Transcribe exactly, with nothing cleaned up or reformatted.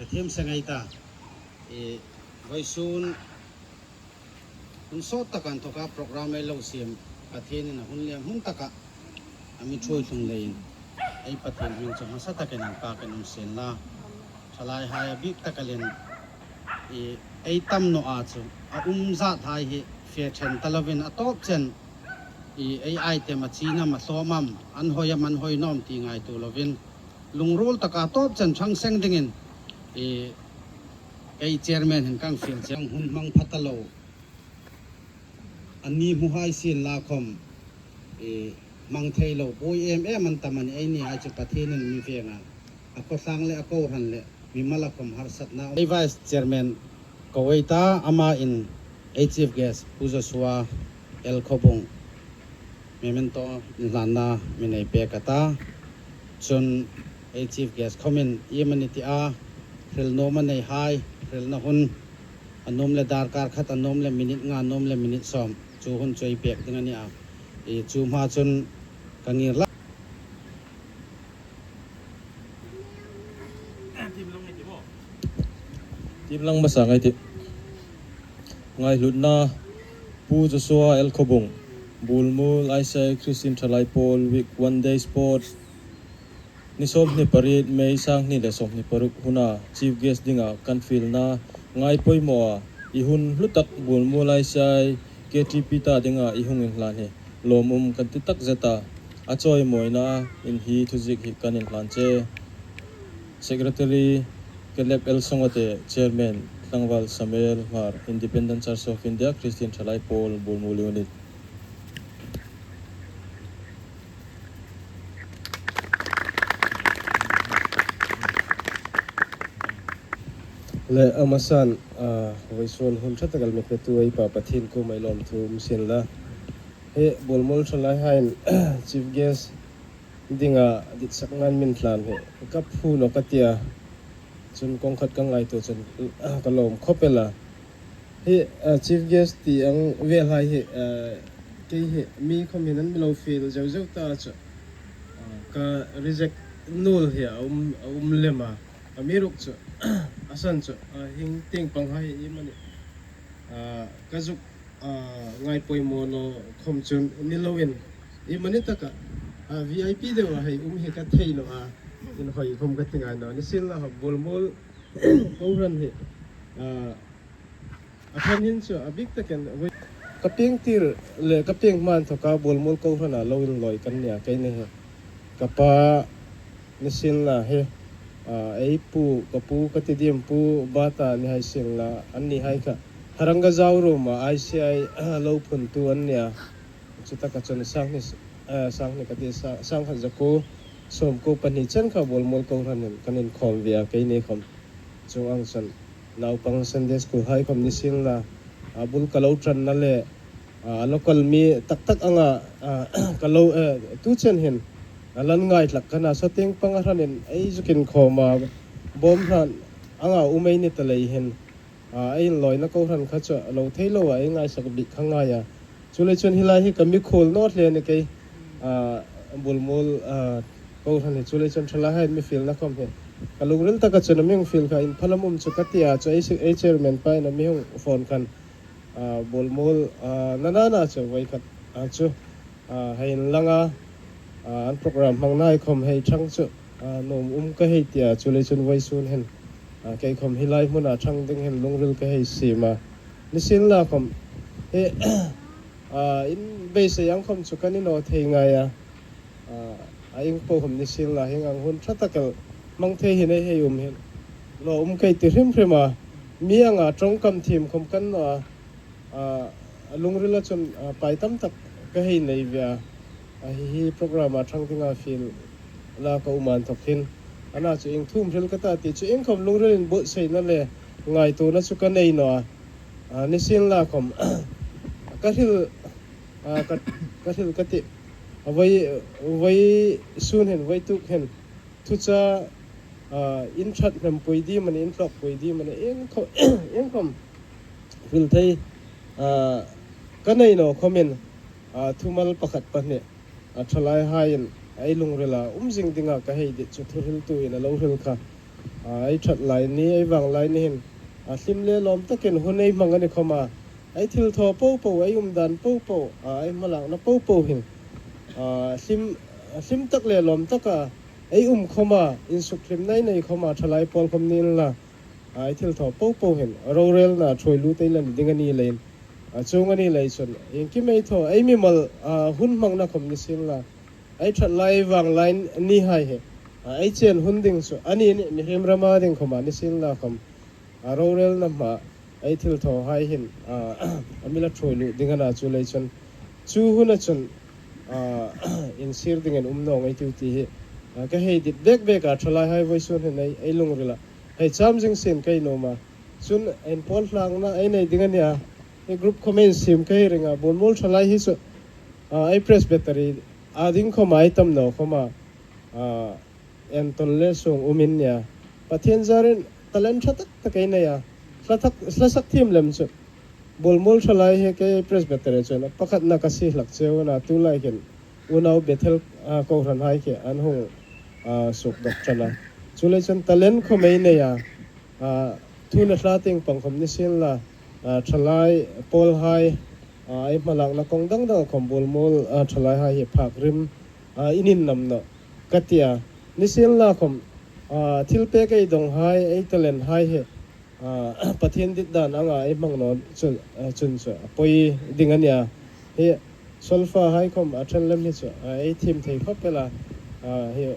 Thiem se ngai ta. I, vawisun hun sawt taka inthawka program ei lo siem, Pathienin a hun lem hun taka a mi ṭhuoi tlung leiin ei Pathien hming chu hmasa takin inpakin um sien la. Ṭhalaihai a bik taka lien, i, ei tam naw a chu a um zathai hi fe ṭhen ta lovin a tawp chen, i, ei item a chin am a hlawm am, an hoi am an hoi naw am ti ngaituo lovin, lungruol taka tawp chen ṭhang seng dingin, i, ei chairman hin kan fiel che, hun hmang pha ta lo. An ni hmu hai sien la khom, i, hmang thei lo buoi em em an tam a nih, ei ni hai chu Pathienin mi veng a, a khawtlang le a kohran le mimal a khom harsatna. Ei vice chairman ko ei ta, amain ei chief guest Pu Joshua L Khawbung memento inhlanna mi nei pek a ta. Chun ei chief guest khomin iem a ni ti a, hril nuom a nei hai, hrilna hun a nuom le darkar khat, a nuom le minute nga, a nuom le minute sawm, chu hun chu ei pek ding a nih a. I, chu hma chun ka ngir la. Tim lang hmasa ngai ti. Ngaihlutna, Pu Joshua L Khawbung, Bulmul I C I Christian Ṭhalai Pawl Week One Day Sports. Ni sawmhni pariet May sanghni le sawmhni paruk huna chief guest dinga kan fielna ngai poimaw a, i hun hlu tak Bulmul I C I K T P ta dinga i hung inhlan hi lawmum kan ti takzet a. A chawimawina in hi thuziek hi kan inhlan che. Secretary Caleb L Songate, Chairman Tlangval Samuel Hmar, Independent Church of India Christian Ṭhalai Pawl Bulmul Unit. Le, a hmasan, a, vawisun hun ṭha tak el mi petu ei Pa Pathien kuoma ei lawmthu um sien la. Hi Bulmul ṭhalaihaiin chief guest dinga ditsak ngan min hlan hi ka phu naw ka ti a. Chun kawng khat ka ngaituo chun, a, ka lawm khawp el a. Hi, a, chief guest ti ang vel hai hi, a, kei hi mi khom hin an mi lo fiel zeu zeu ta chu, a, ka reject nuol hi a um, a um lem a. Amiruokchu, a san chu, a, hieng tieng pang hai hi mani, a, ka zuk, a, ngai poimaw naw khom chun ni loin, i mani taka, a, V I P deu a hei um hi ka thei naw a, inhoi khom ka ti ngai naw. Nisienla Bulmul kohran hi, a, a ṭhen hin chu a bik takin ka pieng tir le ka pieng hma inthawka Bulmul kohrana lo inlawi kan nia, keini hi. Ka pa nisienla hi, a, ei pu, ka pu ka ti diem, Pu Bata ni hai sienla, anni hai kha Haranga Zauruoma I C I, a, lo phuntu an nia. Chutaka chun sanghni, a, sanghni ka ti, sa-, sangkhat zakuo sawmkuo pahni chen kha Bulmul kohranin kan inkhawm ve a, keini khom. Chuong ang chun naupang Sunday School hai khom nisienla, a, bul ka lo ṭanna le, a, local mi tak tak anga, a, ka lo, e, tu chen hin, a, lan ngai tlak ka na, saw tieng panga hranin ei zuk inkhawm a, bawm hran anga um ei ni ta lei hin, a, ei inlawina kohran kha chu a lo thei lo a, ei ngaisak bik kha ngai a. Chuleiin chun hi lai hi ka mikhuol naw hle a ni kei, a, Bulmul, a, kohran hi. Chuleiin chun ṭhalaihaiin mi fielna khom hi ka lungril taka chun a mi hung fiel kha, inphalam um chu ka ti a, chu ei, ei chairman pain a mi hung phone khan, a, Bulmul, a, nana na chu voi khat, a, chu, a, hei inlang a, a, an program hmangna hai khom hei ṭhang chu, a, nuom um ka hei ti a, chuleiin chun vawisun hin, a, kei khom hi lai hmuna ṭhang ding hin lungril ka hei siem a. Nisienla khom hi, a, in beisei ang khom chu ka ni naw thei ngai a. A, a ieng po khom nisienla hieng ang hun ṭha tak el hmang thei hin ei hei um hin lawmum ka ti hrim hrim a. Mi anga ṭawngkam thiem khom ka ni naw a. A, a lungrila chun, a, pai tam tak ka hei nei ve a. A, hi, hi program a ṭhang dinga fiel la ka um a inthawk hin, a na chu ieng thu am hril ka ta ti chu ieng khom lungrilin buotsaina le ngaituona chu ka nei naw a. A, nisienla khom ka hril, a, ka, ka hril ka ti. A, voi, voisun hin, voi tuk hin thucha, a, in ṭhat hmempui ding amanih, in tlawkpui ding amanih, ieng khom, ieng khom hril thei, a, ka nei naw khomin, a, thumal pakhat pahni, a, ṭhalaihaiin ei lungrila um zing dinga ka hei dit chu thuhriltuin a lo hril kha. a, ei ṭhat lai ni, ei vang lai ni hin, a, hlim le lawm takin hun ei hmang a ni khawma, ei thil thaw popo, ei umdan popo, a, ei hmalakna popo hin, a, hlim, hlim tak le lawm taka ei um khawma, insukhlimna ei nei khawma, ṭhalai pawl khawm ni inla, a, ei thil thaw popo hin rorelna ṭhuoi lut ei la ni ding a ni leiin, a, chuong a ni lei chun iengkim ei thaw, ei mimal, a, hun hmangna khawm ni sienla, ei ṭhat lai vang lai ni hai hi, a, ei chen hun ding chu a ni ni, mihriem rama ding khawma ni sienla khawm, a, rorelna hma ei thil thaw hai hin, a, a mi la ṭhuoi lut ding a na, chuleiin chun chu huna chun, a, insir dingin um naw ngei ei tiu ti hi, a, ka hei dit bek bek a, ṭhalai hai vawisun hin ei, ei lungrila hei cham zing sien ka nuom a. Chun inpawl hlangna ei nei ding a nia, ei group khawm ei insiem ka hei ring a, Bulmuol ṭhalai hi chu, a, ei Presbytery a ding khawma ei tam naw khawma, a, entawl le sung um ei nia. Pathien zarin talent ṭha tak tak ei nei a. Hla thak, hla sak thiem lem chu Bulmuol ṭhalai hi kei Presbytery chun a pakhatna ka sie hlak cheu a na, tulai hin unau Bethel, a, kohran hai khi an hung, a, suk dawk ṭan a. Chuleiin chun talent khawm ei nei a, a, thu le hla tieng pang khawm ni sienla, a, ṭhalai pawl hai, a, ei hmalakna kawng dang dang khawm Bulmuol, a, ṭhalai hai hi phak rim, a, in innam naw ka ti a. Ni sienla khawm, a, thilpek ei dong hai, ei talent hai hi, a, Pathien dit dan anga ei hmang naw chun, a, chun chu a poi ding a nia. Hi solfa hai khawm a ṭhen lem hi chu, a, ei thiem thei khawp el a, a, hi